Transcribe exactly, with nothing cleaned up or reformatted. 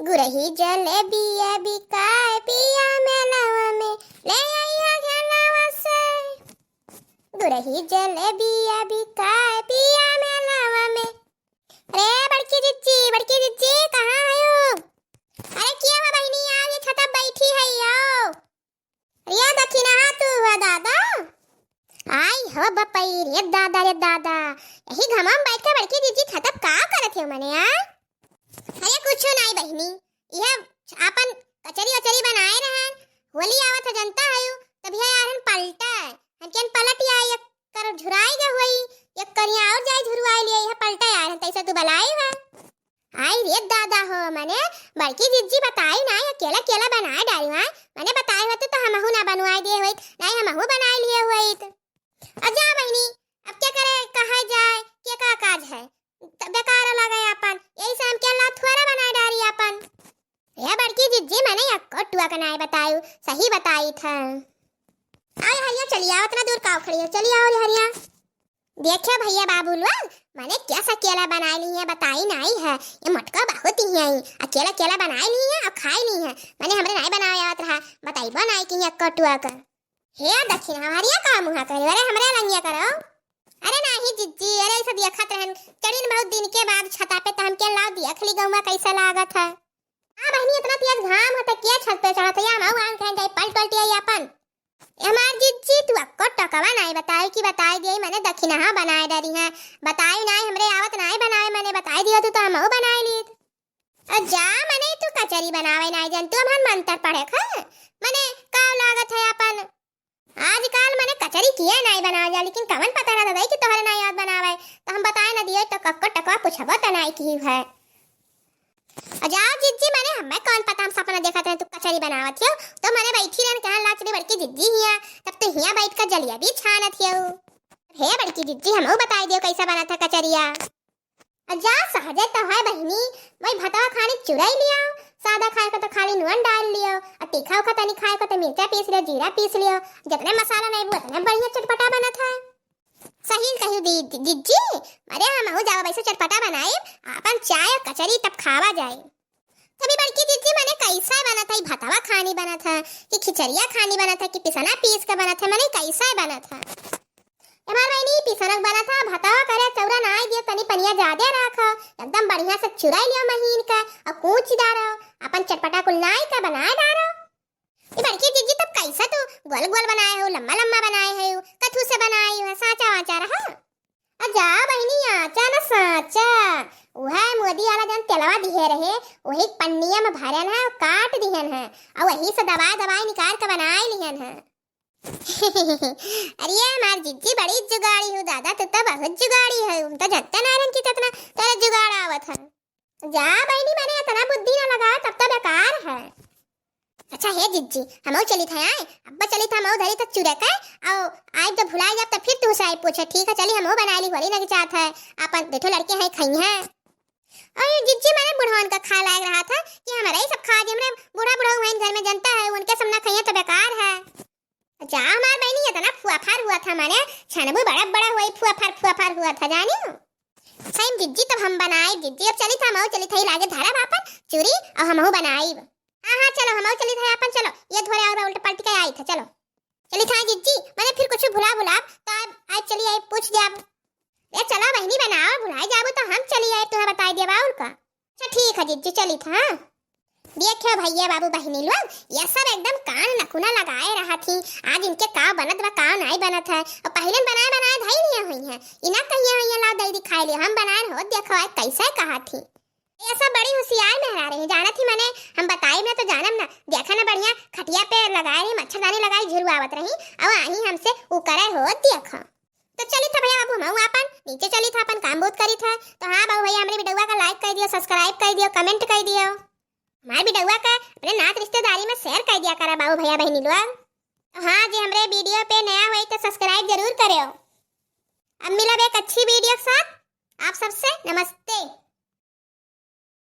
गुरही जलेबिया बिकाए पिया मेलवा में, ले आइया घेलवा से। गुरही जलेबिया बिकाए पिया मेलवा में। अरे बड़की जिज्जी, बड़की जिज्जी, कहाँ हयो? अरे किया हो बहिनी, आओ ये छता बैठी है, आओ। अरे दखिनहा तू हो दादा। आई हो बपई रे दादा, रे दादा, यही घामा में बैठ के बड़की जिज्जी छता का करत हो मने, आ? अरे कुछो नाई बहिनी, यह आपन कचरी वचरी बनाए रहन, होली आवत है जनता है, तब यह यारन पलटा है, हमके पलट आए, एक कर झुराई गए होई, एक करिया और जाए झुरवाई लिए, यह पलटा आए रहन, तैसे तू बलाई है। आई रे दादा हो, मने बड़की जिज्जी बताई ना, अकेला अकेला बनाए डारी है, मने बताए होते तो हमहू ना बनवाए दिए होइत, नहीं हमहू बनाए लिए होइत। अब जा बहिनी, अब क्या करे, कहा जाए, के का काज है, त बेकार लगे अपन, यही से हमके अल्लाह थोड़ा बनाए डारी अपन। ये बड़की जिज्जी मने एक्को टुआ के नाई बतायु, सही बताई था। आओ हरिया चली आओ, इतना दूर काव खड़ी हो, चली आओ रे हरिया। देखियो भैया बाबू लोग, मने क्या सकेला बनाए ली है, बताई नाई है, ये मटका बहुत ही है, अकेला अकेला बनाए ली है और खाए ली है, मने हमरे नाई बनाए आवत रहा, बताइबो नाई कि एक्को टुआ का। हे दखिनहा, हरिया का मुहा करे, अरे हमरे लंगिया करो। अरे नाही जिज्जी, अरे ई सब देखत रहन, चढ़िन बहुत दिन के बाद छता पे, त हमके लाव देख ली गौवा कैसे लागत है। हाँ बहिनी, इतना तेज घाम है त के छत पे चढ़त है, या हम आऊ आन कहन जाई पलट पलट आई अपन। ए हमार जिज्जी, तू अक्को टकवा नाही बताई कि बताई दिए, मने दखिनहा बनाए डरी है, बताई नाही, हमरे आवत नाही बनाए, मने बताई दियो तू तो हमहू बनाए लीत। अ जा, मने तू कचरी बनावे नाई जानतू, हमन मंतर पढ़े खा। मने का लागत है अपन? आजकल मने कचरी किए नाई बनावे जा, लेकिन कवन पता रहता दाई कि तोहरे नाई याद बनावे। तो हम बताए ना दिए तो कक्को टकवा पूछबो तो नाई की है। अ जाओ जिज्जी, मने हमें कौन पता, हम सपना देखत रहे तू कचरी बनावत हो। तो मने बैठी रहन कहाँ लाचड़ी बड़की जिज्जी हिया, तब तू हिया बैठ कर जलेबी छानत हो। हे बड़की जिज्जी, हमहू बताई दियो कैसा बनत है कचरिया। अ जा सहजे तो है बहिनी, वही भतवा खानी चुराई लियो, सादा खाए को तो खाली नून डाल लियो, अ तीखा उखा तनी खाए को तो मिर्चा पीस लियो, जीरा पीस लियो, जितने मसाला नहीं वो उतने बढ़िया चटपटा बनत है। सही कही दी, दी, जिज्जी, अरे हमहू जाओ वैसे चटपटा बनाई, अपन चाय और कचरी तब खावा जाए। तभी बड़की जिज्जी मने कैसा बनत है, भतवा खानी बनत है कि खिचड़िया खानी बनत है कि पिसना पीस के बनत है, मने कैसा बनत है? हमार बहिनी पिसनक बनत है, भतवा करे चौरा नाई दियो, तनी पनिया जादे राखो, एकदम बढ़िया से चुराई लियो महीन का, और कूच डारो, अपन चटपटा कुल नाई का बनाए डारो। ई बड़की जिज्जी तब कैसा तू गोल गोल बनाए हो, लम्बा लम्बा बनाए हो, कथू से बनाए हो, साँचा वाँचा रहा? आ जा बहिनी, आचा न साँचा, उहे मोदी वाला जन तेलवा दिहे रहे, वही पन्निया में भरन है और काट दिहन है, और वही से दबाए दबाए निकाल के बनाए लिहन है। अरे हमार जिज्जी बड़ी जुगाड़ी हो दादा, तू तो बहुत जुगाड़ी है, हम तो जनते ना रहन कि इतना तेरा जुगाड़ आवत है। जा बहिनी, मने इतना बुद्धि ना लगाओ, तब तो बेकार है। अच्छा हे जिज्जी, हमहू चलित है आए, अब्बा चलित है, हमहू धरी तक चुरे के, और आज जब भुला जाब तो फिर तुहसे आई पूछे, ठीक है, चली हमहू बनाए ली, होली लग जात है, अपन देखो लड़के हैं, खाई हैं। और जिज्जी मने बुढ़वन का खा लायक रहा था कि हमारा ही सब खा जे, हमरे बूढ़ा बूढ़ा हुआ घर में जनता है, उनके सब ना खाइए तो बेकार है। जा हमार बहिनी, इतना फुआफार हुआ था, माने छनबू बड़ा बड़ा हुआ, फुआफार फुआफार हुआ था, जानियो। सही में जिज्जी, तब हम बनाई जिज्जी, अब चली था, हमहू चली था, लागे धरब आपन चूरी और हमहू बनाई। हाँ हाँ, चलो हमहू चली था आपन, चलो ये धोरे और उल्टा पलटी के आई था, चलो चली था जिज्जी, मने फिर कुछ भुला भुला तो आज, आज चली आई पूछ जाब। ए चला बहिनी बनाओ, भुलाई जाबू तो हम चली आए, तुम्हें बताई देबा और का। अच्छा ठीक है जिज्जी, चली था। हाँ। देखियो भैया बाबू बहिनी लोग, ये सब एकदम कान नकुना लगाए रहा थी। आज इनके का बनत बा, का नाई बनत है। और पहले बनाए बनाए धई लिया हुई है, इना कहिया हुई है, ला दई दिखाई लियो, हम बनाए हो, देखो आज कैसे कहा थी। ये सब बड़ी होशियार मेहरा रही, जाना थी मने, हम बताई ना तो जानम ना। देखा ना बढ़िया खटिया पे लगाए रही, मच्छरदानी लगाई, झुरवावत रही, और आही हमसे उ करे हो, देखो। तो चली था भैया बाबू, हम आपन नीचे चली था, अपन काम बहुत करी था। तो हाँ बाबू भैया, हमरे वीडियो का like कर दियो, subscribe कर दियो, comment कर दियो। हमारे वीडियो का अपने नात रिश्तेदारी में share कर दिया करा बाबू भैया बहिनी लोग। तो हाँ जी, हमरे वीडियो पे नया हुई तो subscribe जरूर करो। अब मिलब एक अच्छी वीडियो के साथ, आप सबसे नमस्ते।